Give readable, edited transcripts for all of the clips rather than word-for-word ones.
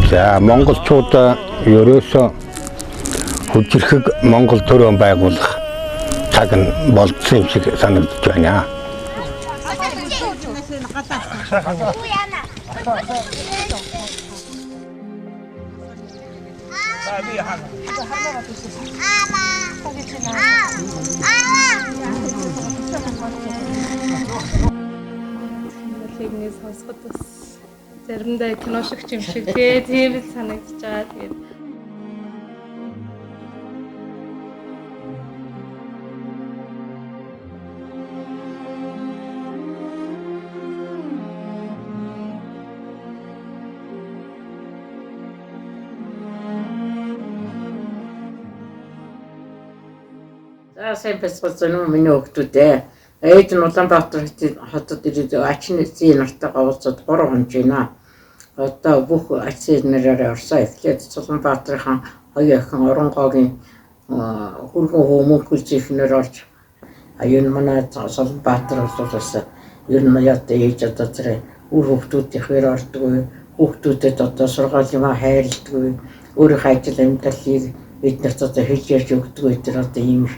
За монголчууд ерөөсөө хүчирхэг Монгол төрөө байгуулах цаг нь болдсон юм шиг санагдаж байна. Монголыг нэг сонсоход бас заримдаа кино шиг ч юм шиг тий тийм л санагдаж байгаа. Тэгээд За сайн байцгаана уу миний хүүхдүүд ээ. Ээж нь Улаанбаатар хотод ирээд ачин эцсийн нартайгаа уулзаад 3 хоног байна. Одоо бүх ачин нараараа орсоо эхлээд Улаанбаатарын хоёр охин Оронгоогийн хүргэн хүү мөнхөлж ихнэр орж аюун манай Улаанбаатар бол бас ер нь яа ээж одоо тэр үр хүүхдүүд ихээр ордгоо хүүхдүүдэд одоо сургаал юм хайрладгүй өөрийнхөө ажил амьдралыг биднэрт одоо хэлж ярьж өгдөг тэр одоо ийм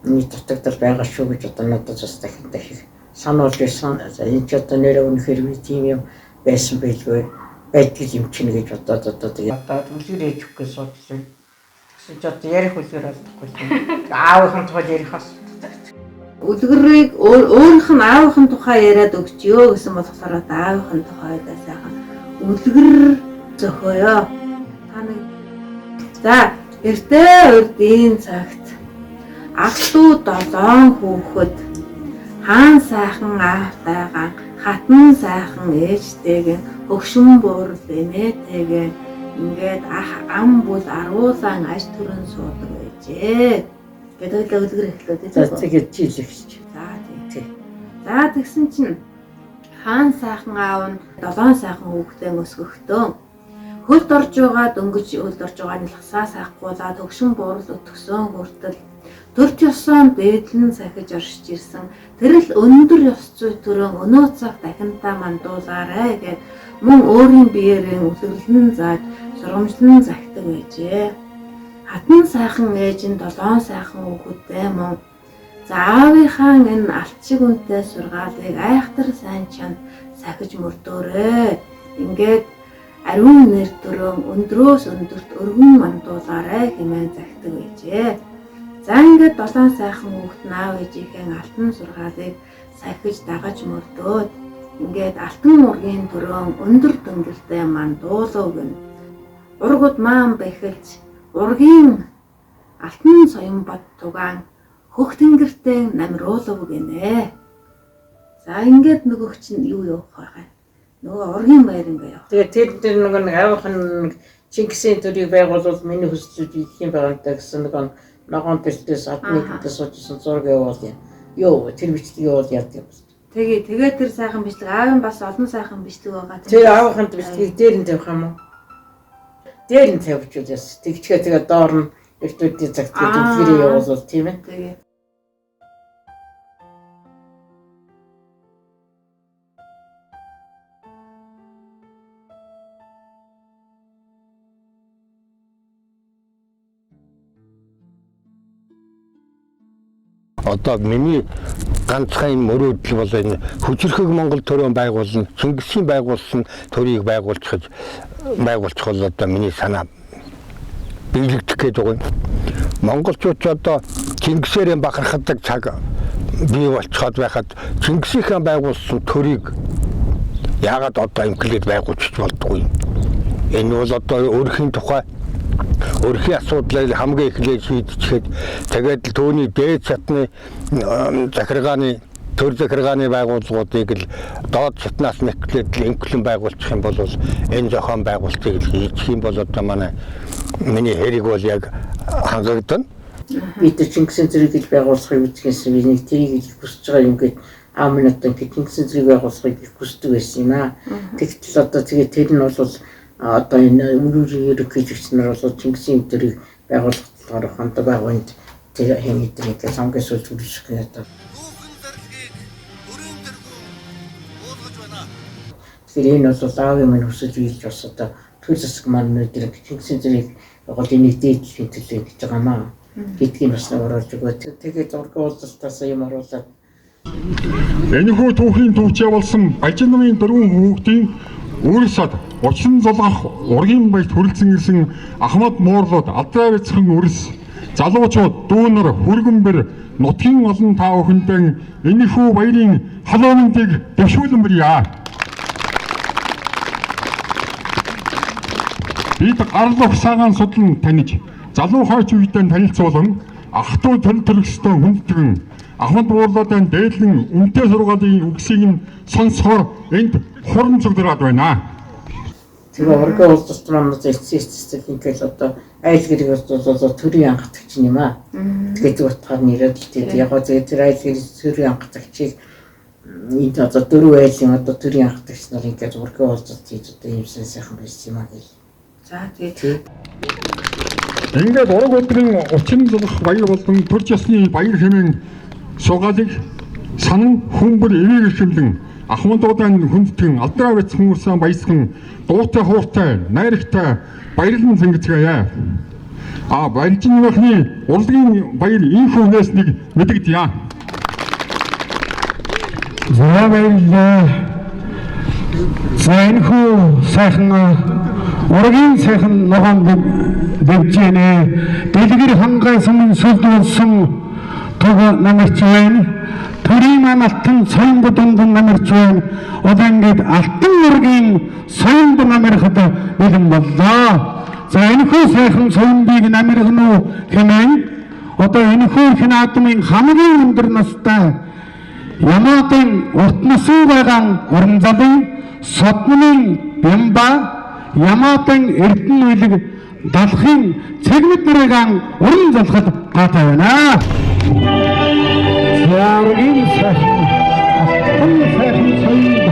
нэг дутагдал байгаа шүү гэж одоо надад бас дахин дахин сануулж байсан. Энэ ч одоо нэрээ үнэхээр би тийм юм байсан байлгүй байдаг юм чинь гэж бодоод одоо тэгээ одоо үлгэр ээж өгөх гэж суудлаа. Тэгсэн чи одоо ярих үлгэр алдахгүй юм. Аавынхан тухай ярих асуудаг. Үлгэрийг өөрийнх нь аавынхын тухай яриад өгчөө гэсэн болохоор одоо аавынхын тухай одоо сайхан үлгэр зохиоё. Та нэг за эртээ урдын цагт ах トゥ долоон хүүхэд хаан сайхан аавтайгаа хатан сайхан ээжтэйгээ хөгшин буурал эмээтэйгээ ингээд ах ам бүл аруулаан аж төрөн суудаг байжээ. Гэдэг л үлгэр эхлэв тийм За үү? тэгээд жил эхэлж. За тийм. Тий. За тэгсэн чинь хаан сайхан аав нь долоон сайхан хүүхдээ өсгөхдөө хөлд орж байгаа дөнгөж хөлд орж байгаа нь ласаа сахгуулаад хөгшин буурал өтгсөн хүртэл төрч ёсоон дээдлэн сахиж оршиж ирсэн тэрл өндөр ёс зүй төрөн өнөө цаг дахинтаа мандуулаарэ гэд мөн өөрийн биеэрээ үлгэрлэн зааж сургамжлан захидаг байжээ. Хатан сайхан ээж нь долоон сайхан хүүхэдтэй мөн за аавынхаа энэ алт шиг үнэтэй сургаалыг айхтар сайн чанд сахиж мөрдөөрэй. Ингээд ариун нэр төрөн өндрөөс өндөрт өргөн мандуулаарай хэмээн захидаг байжээ. За ингээд долоон сайхан хүүхэд нь аав ээжийнхээ алтан сургаалыг сахиж дагаж мөрдөөд ингээд алтан ургийн төрөн өндөр дөнгөлтэй мандуулав гэнэ. Ургууд маан бэхэлж ургийн алтан соён бод тугаан хөх тэнгэртэй намруулав гинэ. За ингээд нөгөөх чинь юу явах байгаа юм? Нөгөө ургийн баяр ингээ явах. Тэгээд тэр дээр нөгөө нэг аавынх нь нэг Чингисийн төрийг байгуулвал миний хүслүүд идэх юм байгаа юм даа гэсэн нэг ногоон бэлтээс адны гэдээ суужсэн зураг явуул юм. Йоо тэр бичлэг явуул яд юм. Тэгээ тэгээ тэр сайхан бичлэг аавын бас олон сайхан бичлэг байгаа. Тэр аавынханд бичлэгийг дээр нь тавих юм уу? Дээр нь тавьчихвал яс. Тэгчгээ тэгээ доор нь эртүүдийн цагт үлгэрээ явуулвал тийм ээ. Тэгээ. Одоо миний ганцхан мөрөөдөл бол энэ хүчирхэг Монгол төрөө байгуулна, Чингисийн байгуулсан төрийг байгуулчих бол одоо миний санаа биелэгдэх гээд байгаа юм. Монголчууд ч одоо Чингисээрээ бахархдаг цаг бий болцоход байхад Чингисийнхээ байгуулсан төрийг яагаад одоо инклээд байгуулчих болдгоо юм. Энэ бол одоо өөрхийн тухай өрхийн асуудлыг хамгийн эхлээд шийдчихэд тэгээд л түүний дээд шатны захиргааны төр захиргааны байгууллагуудыг л доод шатнаас нэхлээд л инклэн байгуулчих юм бол энэ зохион байгуулалтыг л хийчих юм бол одоо манай миний хэрэг бол яг хангагдана. Бид нар Чингисийн зэрэг гэж байгуулахыг үзэхээс би нэг тэрийг л хүсэж байгаа юм гээд аав минь одоо ингэ Чингисийн зэрэг байгуулахыг их хүсдэг байсан юм аа. Тэгтэл одоо тэгээ тэр нь бол одоо энэ өрүүрийн ерөнхийлөгч нар бол Чингисийн төрийг байгуулах талаар хандаг байгууланд тэр хэн эдрийг хамгийн сүүлд хүргээх гэдэг. Тэгэхээр энэ бол аавын минь хүсэл биелж бас одоо төр засаг маань өнөөдөр Чингисийн зэрэг гол энийг дээдлэхийн төлөө гэж байгаа маа гэдгийг бас нэг оруулж өгөө. Тэгээд зураг уулзалтаас юм оруулаад Энэхүү түүхийн түүчээ болсон Баян намын дөрвөн хүүхдийн Үрсад учин зулгах ургийн баярт хүрэлцэн ирсэн Ахмад муурлууд, алдраа бяцхан үрс, залуучууд, дүүнер, хүргэнбэр, нутгийн олон та бүхэндээ энэхүү баярын халуун мэндийг дэвшүүлэн бэрье. Бид гарал угсаагаан судлан таних, залуу хойч үедээ танилцуулан, ах トゥ төл төрөстэй хүндэтгэн Ахмад буурлуудын дээдлэн үнэтэй сургаалын үгсийг нь сонсохоор энд хуран цуглараад байна. Тэгээ ургийн уулзалт маань эцсийн эцэстэл ингээл одоо айл гэрэг одоо төрийн анхтагч юм аа. Тэгээд утгаар нэрээд л тэгээд яг гоо тэр айл гэрэг төрийн анхтагчийг энд одоо дөрөв айлын одоо төрийн анхтагч нар ингээд ургийн уулзалт хийж одоо юм сайхан байсан юм аа гэл. За тэгээд Ингээд ураг өдрийн учин зулах баяр болон төрж ясны баяр хэмээн сугаалыг санан хүмүүр эвийг хэмлэн ахмадуудаа хүндэтгэн алдраа бяцхан үрсэн баясган дуутай хууртай найрагтай баярлан цэнгэцгээе. А Балжинбахны урлагийн баяр энэхүү хүнээс нэг мэдэгдъя. За баярлалаа. За энэхүү сайхан ургийн сайхан ногоон дэвжээнэ. Дэлгэр хангайсан сүлд болсон туг намарч байна. Төрийн маань алтан соён дунд намарч байна. Одоо ингээд алтан ургийн соёнд намархад бэлэн боллоо. За энэхүү сайхан соёндыг намархна уу хэмээн одоо энэхүү их наадмын хамгийн өндөр настай Ямаатын урт насын байгаа уран залуу Содмын Бямба Ямаатын Эрдэнэ үйлэг далахын цэгмэд нарыгаан уран залхад гаатай байна. За ургийн сайхан алтан сайхан соёнд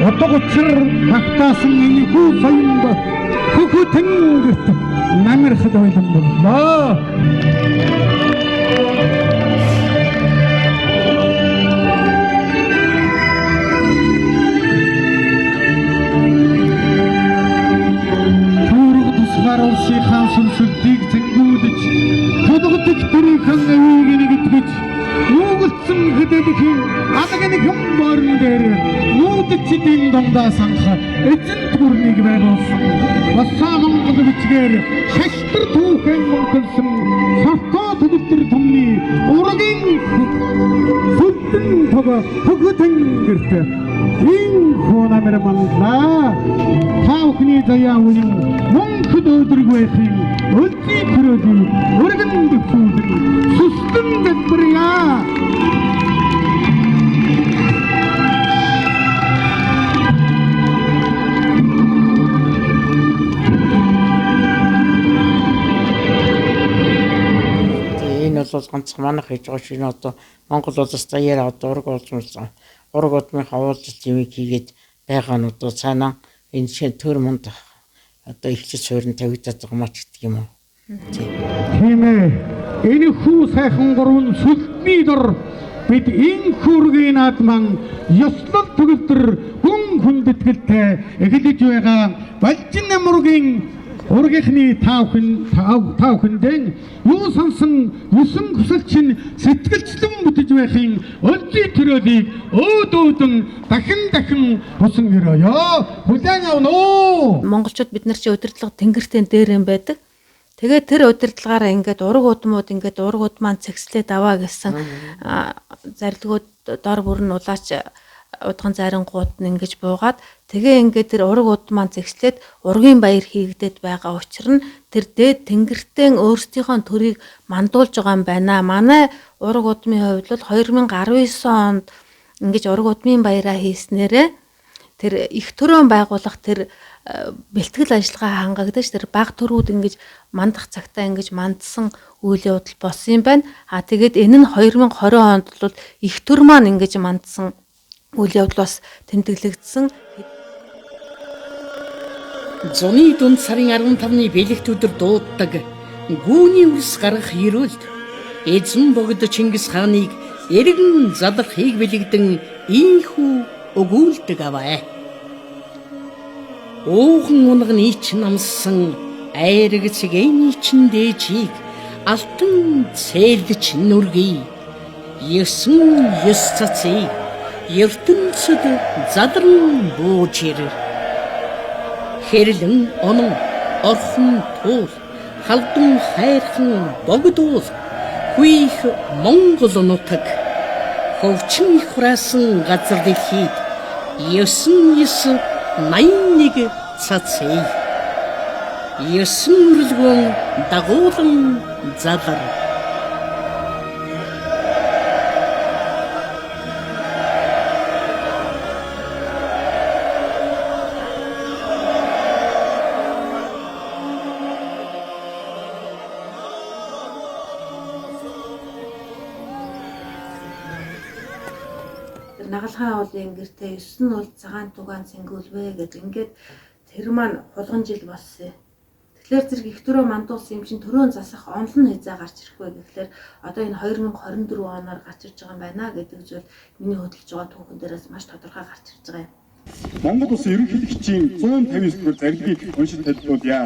утга учир багтаасан энэхүү соёнд хөхө тэнгэрт намирхад байлан боллоо. Түүрэг тусгаар улсын хаан сүлсэлтийг зэнгүүлж, тулгадах төрийнхэн авийг нэгтгэж, нүүгэлцэн хэдэлхийн алганы борон дээр нүүдэлчдийн дундаа санах эзэнт гүрнийг байгуулсан. Басаа Монгол бичгээр шаштар түүхэн мөнхөлсөн соркоо төгөлдөр түмний ургийн сүлдэн тог хөгөтөнгөрт энэ намар манлаа. Та бүхний заяа үнэн мөнхөд өдрөг байхын өлзий төрөлийг өргөн дэвшүүлэн сүстэн дэлбэрье. Энэ бол ганцхан манайх хийж байгаа шинэ одоо Монгол улс даяараа одоо ураг уулзсан. Ураг удмынхаа уулзалт юмыг хийгээд байгаа нь одоо цаанаа энэ шинэ төр мунд одоо ихчил суурин тавигдаад байгаа маач гэдэг юм уу. Тийм ээ. Энэхүү сайхан гурван сүлдний дор бид энэ хүргийн наадман ёслол төгөлдөр гүн хүндэтгэлтэй эхэлж байгаа Балжин намургийн ургийнхны та бүхэндээ юу сонсон юсан хүсэлчин сэтгэлчлэн бүтэж байхын өлзий төрөлийг өөд өөдөн дахин дахин хусан өрөөё. Хүлээн авна уу. Монголчууд бид нар чи удирдлага тэнгэртэн дээр юм байдаг. Тэгээд тэр удирдлагаараа ингээд ураг удмууд ингээд ураг удмаан цэгцлээд аваа гэсэн зарилгууд дор бүр нь улаач удган зарангууд нь ингэж буугаад тэгээ ингээд тэр ураг удмаан цэгцлээд ургийн баяр хийгдээд байгаа учир нь тэр дээд тэнгэртэн өөрсдийнхөө төрийг мандуулж байгаа юм байна. Манай ураг удмын хувьд бол 2019 онд ингэж ураг удмын баяраа хийснээрээ тэр их төрөөн байгуулах тэр бэлтгэл ажиллагаа хангагдаж тэр баг төрүүд ингэж мандах цагтаа ингэж мандсан үйл явдал болсон юм байна. А тэгээд энэ нь 2020 онд бол их төр маань ингэж мандсан үйл явдал бас тэмдэглэгдсэн. Зуны дунд сарын 15-ны бэлэгт өдөр дууддаг гүүний үрс гаргах ерөөлд эзэн богд Чингис хааныг эргэн залрахыг бэлэгдэн ийхүү өгүүлдэг аваа. Ууган унганы чинь амссан айраг цэгэний чин дээжийг алтан цээлж нүргий. 9 9 цацыг ертөнцид задран бууж ир. Хэрлэн онон орхон туул халдун хайрхан богдуул хуйх Монгол нутаг ховчин их хураасан газар дэлхийд 9 9 81 цацыг 9 үрэлгүүн дагуулan залар. Нагалгаан уулын гэртээ 9 нь бол цагаан тугаан цэнгүүлвэ гэдэг. Ингээд тэр маань хулган жил болсон. Тэгэхээр зэрэг их төрөө мандуулсан юм чинь төрөөн засах онол нь хязаа гарч ирэх вэ гэхлээр одоо энэ 2024 оноор гарч ирж байгаа юм байна гэдэг зүйл миний хөдөлж байгаа түүхэн дээрээс маш тодорхой гарч ирж байгаа юм. Монгол Улсын ерөнхийлөгчийн 159 дугаар зарилгийг уншиж танилцуулъя.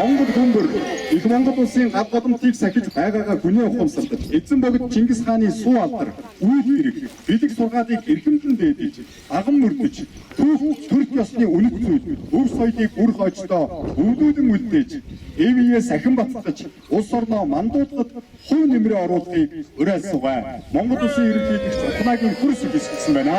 Монгол хүмбэр их Монгол улсын гал годомтыг сахиж байгаагаа гүнээ ухамсарлаж эзэн богд Чингис хааны суу алдар үйл хэрэг бэлэг сургаалыг эрхэмлэн дээдэж даган мөрдөж түүх төрх ёсны үнэт зүйл өв соёлыг үрх очдоо өвдүүлэн үлдээж эвие сахин баттгаж улс орноо мандуулгад хувь нэмрээ оруулахыг уриалсугай. Монгол улсын ерөнхийлөгч Ухнаагийн хөрс хэсгсэн байна.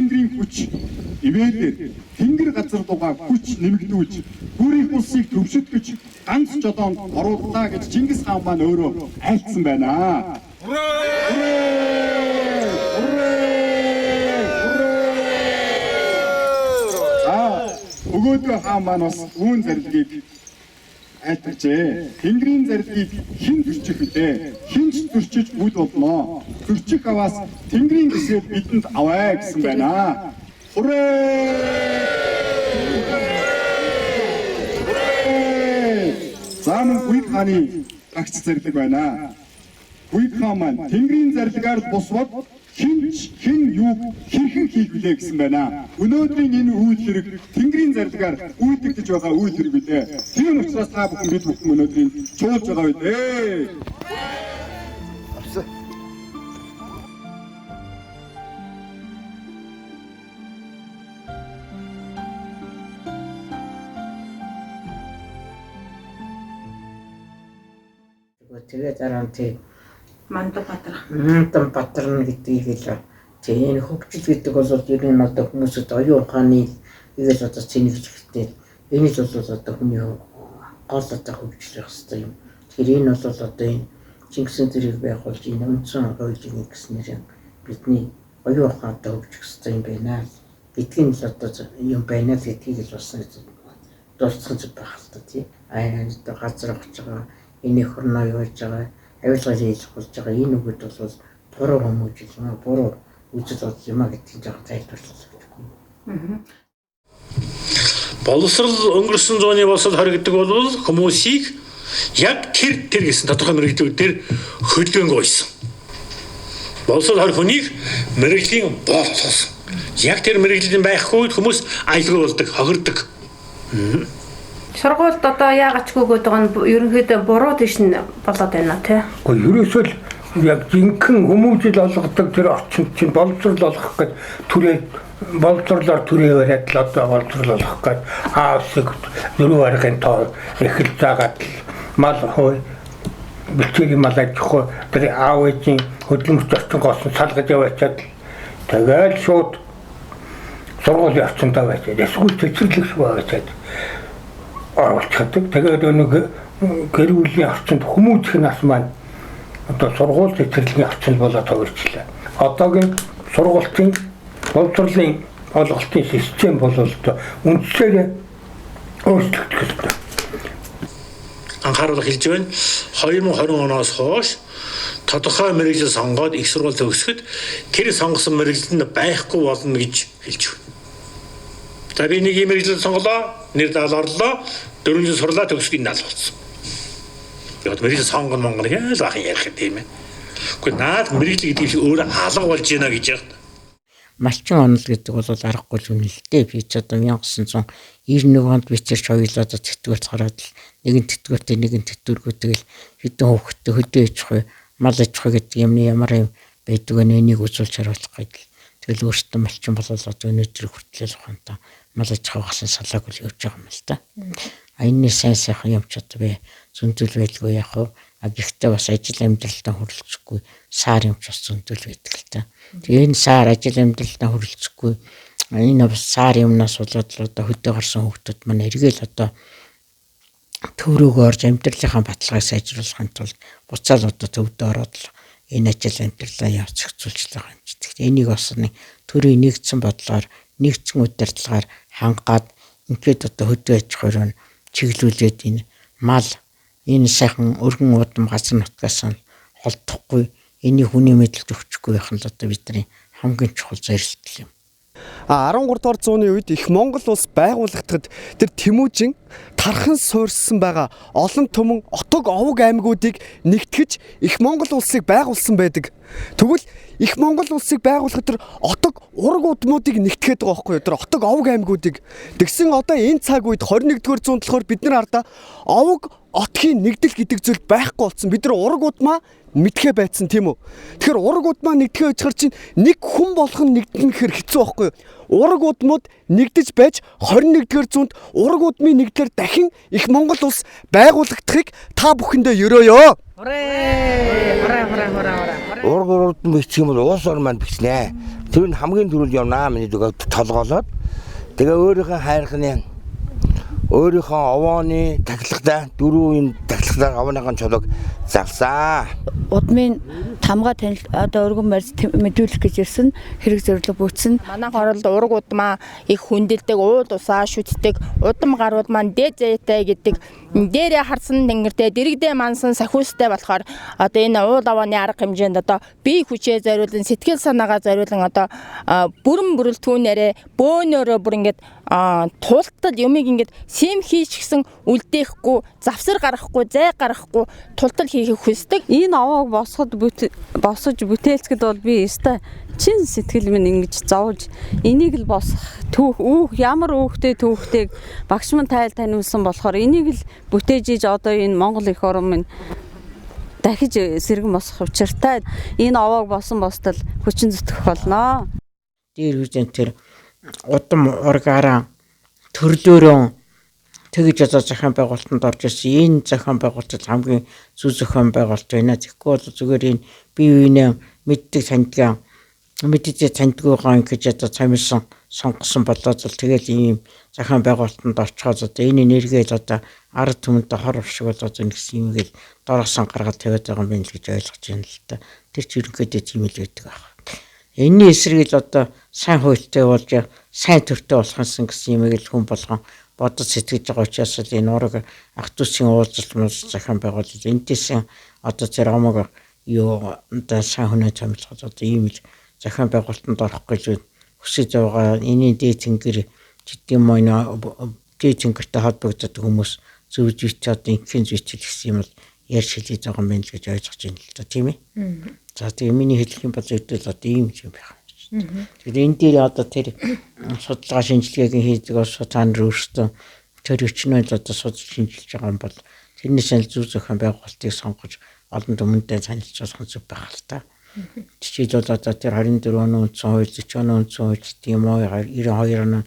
Тэнгэрийн хүч ивэлэр тэнгэр газар дугаа хүч нэмэгдүүлж гүрийн улсыг төвшөтгөж ганц жолоонд орууллаа гэж Чингис хаан маань өөрөө айлтсан байна. За өгөөдөө хаан маань бас үүн зарилгийг айлтжээ. Тэнгэрийн зарилгийг хэн зөрчих вүлээ? Хэн ч зөрчиж үл болно. Зөрчих аваас Тэнгэрийн гисээр бидэнд аваа гэсэн байна. Хүрээ! За мөн Гүйг хааны гагц зарлиг байна. Гүйг хаан маань Тэнгэрийн зарилгаар бусвад хэн ч хэн юуг хэрхэн хийх вүлээ гэсэн байна. Өнөөдрийн энэ үйл хэрэг Тэнгэрийн зарилгаар үйлдэгдэж байгаа үйл хэрэг билээ. Тийм учраас та бүхэн бид бүхэн өнөөдрийн чуулж байгаа билээ. Тэгээ дараа нь тэг Мандуу Баатар. Мандуу Баатар гэдгийг л тэг энэ хөгжил гэдэг бол ер нь одоо хүмүүсд оюун ухааны игээл одоо цэнэглэхтэй энэ л бол одоо хүний гол одоо хөгжил байх хэрэгтэй юм. Тэгэхээр энэ бол одоо энэ Чингисийн зэрэг байгуулж энэ үндсэн хуулийг ингэснээр бидний оюун ухаантай хөгжих хэрэгтэй юм байна гэдгийг л одоо юм байна л гэдгийг л бас дурдсан зүг байх л та тий. Аа одоо газар авч байгаа энэ хөрнөө юу хийж байгаа авилга хийх болж байгаа энэ үгэд бол буруу хүмүүжил юм аа буруу үзэл бодол юм а гэдгийг жоохон тайлбарлах хэрэгтэй. Боловсрол өнгөрсөн зууны боловсрол хоригддаг бол хүмүүсийг яг тэр гэсэн тодорхой мэргэжлүүд дээр хөдөлгөөнгөө байсан. Боловсрол хорь хүнийг мэргэжлийн болцсон. Яг тэр мэргэжлийн байхгүй хүмүүс аюулгүй болдог, хохирдог. Сургуульд одоо яагаад ч гүгээд байгаа нь ерөнхийдөө буруу тийш нь болоод байна тий. Гэхдээ ерөөсөө л яг жинхэнэ хүмүүжил олгодог тэр орчинд чинь боловсрол олгох гэж түрээ боловсрлоор түрээ бариад л одоо боловсрол олгох гэж аавсыг дөрөв аргын тоо эхэл заагаад л мал хой бэлчээрийн мал аж ахуй тэр аав ээжийн хөдөлмөрт орчин госон салгаж яваачаад тэгэл шууд сургуулийн орчиндөө байчаад эсвэл цэцэрлэг шиг байчаад оруулчихдаг. Тэгээд нэг гэр бүлийн орчинд хүмүүжих нас маань одоо сургууль цэцэрлэгийн орчинд болоод төгсчлээ. Одоогийн сургуулийн боловсролын олголтын систем бол одоо үндсээр өөрчлөгдөх ёстой. Анхааруулга хэлж байна. 2020 оноос хойш тодорхой мэргэжил сонгоод их сургууль төгсөхөд тэр сонгосон мэргэжил нь байхгүй болно гэж хэлж байна. За би нэг юм мэргэжил сонголоо, нэр даал орлоо, 4 жил сурлаа, төгсөх энэ аль болсон. Яг мэргэжил сонгон монгон яал бахан ярих тийм ээ. Гэхдээ наад мэргэжил гэдэг шиг өөр алга болж байна гэж яах. Малчин онол гэдэг бол аргагүй л үнэ л дээ. Би ч одоо 1991 онд бичэрч хоёулаа тэтгэврт гараад л нэгэн тэтгэвртэй нэгэн тэтгэвргүй тэгэл хэдэн хүүхэдтэй хөдөө аж ахуй мал аж ахуй гэдэг юмны ямар юм байдаг вэ энийг үзүүлж харуулах гэдэг. Тэгэл өөртөө малчин болол одоо өнөөдөр хүртэл ухаантай мал аж ахуйгаас салаагүй л явж байгаа юм л та. А энэний сайн сайхан юм ч одоо би зөндөл байлгүй яах вэ? А гэхдээ бас ажил амьдралтаа хүрэлцэхгүй сар юм ч бас зөндөл байдаг л та. Тэгээ энэ сар ажил амьдралтаа хүрэлцэхгүй энэ бас сар юмнаас болоод л одоо хөдөө гарсан хүүхдүүд маань эргээл одоо төврөөгөө орж амьдралынхаа баталгааг сайжруулахын тулд буцаал одоо төвдөө ороод л энэ ажил амьдралаа явц зохицуулж байгаа юм чи. Тэгэхээр энийг бас нэг төрийн нэгдсэн бодлогоор нэгдсэн удирдлагаар хангаад ингээд одоо хөдөө аж ахуйн чиглүүлээд энэ мал энэ сайхан өргөн удам газар нутгаас нь холдохгүй энийг хүний мэдлэлд өгчихгүй байх нь л одоо бидний хамгийн чухал зорилт юм. А 13 дугаар зууны үед их Монгол улс байгуулагдахад тэр Тэмүүжин тархан суурьсан байгаа олон түмэн отог овог аймагуудыг нэгтгэж их Монгол улсыг байгуулсан байдаг. Тэгвэл их Монгол улсыг байгуулахад тэр отог ураг удмуудыг нэгтгэхэд байгаа байхгүй юу? Тэр отог овог аймагуудыг. Тэгсэн одоо энэ цаг үед 21-р зуунд болохоор бид нар ардаа овог отгийн нэгдэл гэдэг зүйл байхгүй болсон. Бид нар ураг удмаа мэдхээ байцсан тийм үү? Тэгэхээр ураг удмаа нэгдэхээ байцгаар чинь нэг хүн болгон нэгдэн гэхэр хэцүү байхгүй юу? Ураг удмууд нэгдэж байж 21-р зуунд ураг удмын нэгдлэр дахин их Монгол улс байгуулагдахыг та бүхэндээ ерөөё. Хурээ! Хураа хураа хураа хураа. Ураг удам бичих юм бол улс орн маань бичнэ. Тэр нь хамгийн түрүүнд явнаа миний зүг толгоолоод тэгээ өөрийнхөө хайрхны өөрийнхөө овооны тахилгатай дөрвөн тахилгатай овооныхон чулууг залсаа. Удмын тамга танил одоо өргөн барьц мэдүүлэх гэж ирсэн хэрэг зорилго бүтсэн. Манай хоролд ураг удмаа их хүндэлдэг, уул усаа шүтдэг, удам гарууд маань дээд зээтэй гэдэг дээрээ харсан тэнгэртэй дэрэгдээ мансан сахиустай болохоор одоо энэ уул авааны арга хэмжээнд одоо бие хүчээ зориулан сэтгэл санаагаа зориулан одоо бүрэн бүрэлдэхүүнээрээ бөөнөөрөө бүр ингээд тултал юмыг ингээд сэм хийж гисэн үлдээхгүй, завсар гаргахгүй, зай гаргахгүй тултал хийхийг хүсдэг. Энэ овоог босгод босож бүтээлцгэд бол би өстой чин сэтгэл минь ингэж зовж энийг л босгох түүх үүх ямар үүхтэй түүхтэйг багш минь тайл таниулсан болохоор энийг л бүтээж иж одоо энэ Монгол эх орон минь дахиж сэргэн босгох учиртай энэ овоог босон бостол хүчин зүтгэх болно. Дээр үзэн тэр удам ургаараа төрлөөрөө тэгж одоо зохион байгуулалтанд орж ирсэн. Энэ зохион байгуулалт хамгийн зөв зохион байгуулалт байна. Тэгэхгүй бол зүгээр энэ бие биенээ мэддэг таньдгаа мэддэг таньдгүйгаа ингэж одоо цамилсан сонгосон болоод л тэгэл ийм зохион байгуулалтанд орчхоод одоо энэ нэргээл одоо ард түмэндээ хор уршиг болоод ингэсэн юм гээл доороосоо гаргаад тавиад байгаа юм байна л гэж ойлгож байна л та. Тэр ч ерөнхийдөө тийм л байдаг байх. Энэний эсрэг л одоо сайн хуультай болж сайн төртэй болохынсан гэсэн юмыг л хүн болгон бодож сэтгэж байгаа учраас л энэ ураг ах дүүсийн уулзалт муулзалт зохион байгуулалт эндээсэн одоо тэр омог юу одоо сайн хүнээ томилоход одоо ийм л зохион байгуулалтанд орох гэж хүсэж байгаа энэний дээд тэнгэр гэдэг юм уу дээд тэнгэртэй холбогддог хүмүүс зөв зүйтэй одоо инхийн зүйтэл гэсэн юм бол ярьж хэлээд байгаа юм байна л гэж ойлгож байна л да тийм ээ. За тэгээ миний хэлэх юм бол зөвдөл одоо ийм юм байх. Тэгэхээр энэ дээр одоо тэр судалгаа шинжилгээг хийдэг бас та нар өөрсдөө тэр өчнөө л одоо судалж шинжилж байгаа юм бол тэрнээс нь зөв зохион байгуулалтыг сонгож олон түмэндээ танилцуулах нь зөв байх л та. Жишээлбэл одоо тэр 24 оны үндсэн хууль, 40 оны үндсэн хууль гэдэг юм уу 92 оны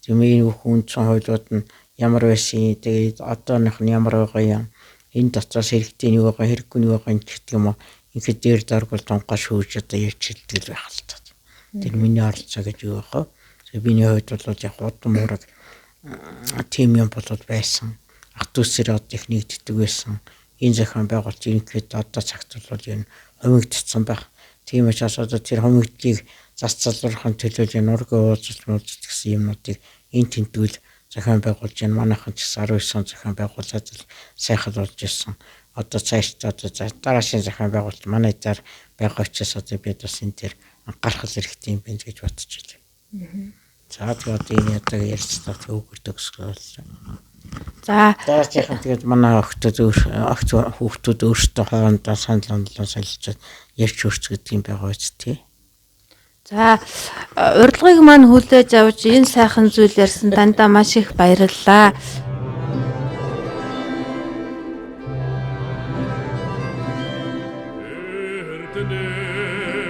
тийм энэ бүх үндсэн хуулиуд нь ямар байсан, тэгээд одооных нь ямар байгаа юм, энэ дотроос хэрэгтэй нь юу байгаа, хэрэггүй нь юу байгаа гэдэг юм уу ингээд дээр даргуул тунгаа шүүж одоо ярьж хэлдэг л байх л та. Тэр миний оролцоо гэж юу байх вэ? Тэгээ миний хувьд бол яг удам ураг тийм юм болоод байсан. Ах дүүсээр одоо их нэгддэг байсан. Энэ зохион байгуулалт ерөнхийдөө одоо цагт бол энэ хумигдсан байх. Тийм учраас одоо тэр хумигдлыг зас залуурхын төлөө энэ ургийн уулзалт муулзалт гэсэн юмнуудыг энэ тэмдгүүл зохион байгуулж байна. Манайхан ч гэсэн 19 он зохион байгуулаад л сайхан болж ирсэн. Одоо цаашдаа одоо дараагийн зохион байгуулалт манай дээр байгаа учраас одоо бид бас энэ дээр анхаарах хэрэгтэй юм байна гэж бодож байна. За тэгээд одоо энэ одоо ярьцлага төвөгөр төгсгөл боллоо. За дараачихын тэгээд манай охтууд өөр огт хүүхдүүд өөрсдөө хоорондоо санал онлоо солилцоод ярьж өрц гэдэг юм байгаа үст тий. За урилгыг маань хүлээж авч энэ сайхан зүйл ярьсан дандаа маш их баярлалаа. Эрдэнэ.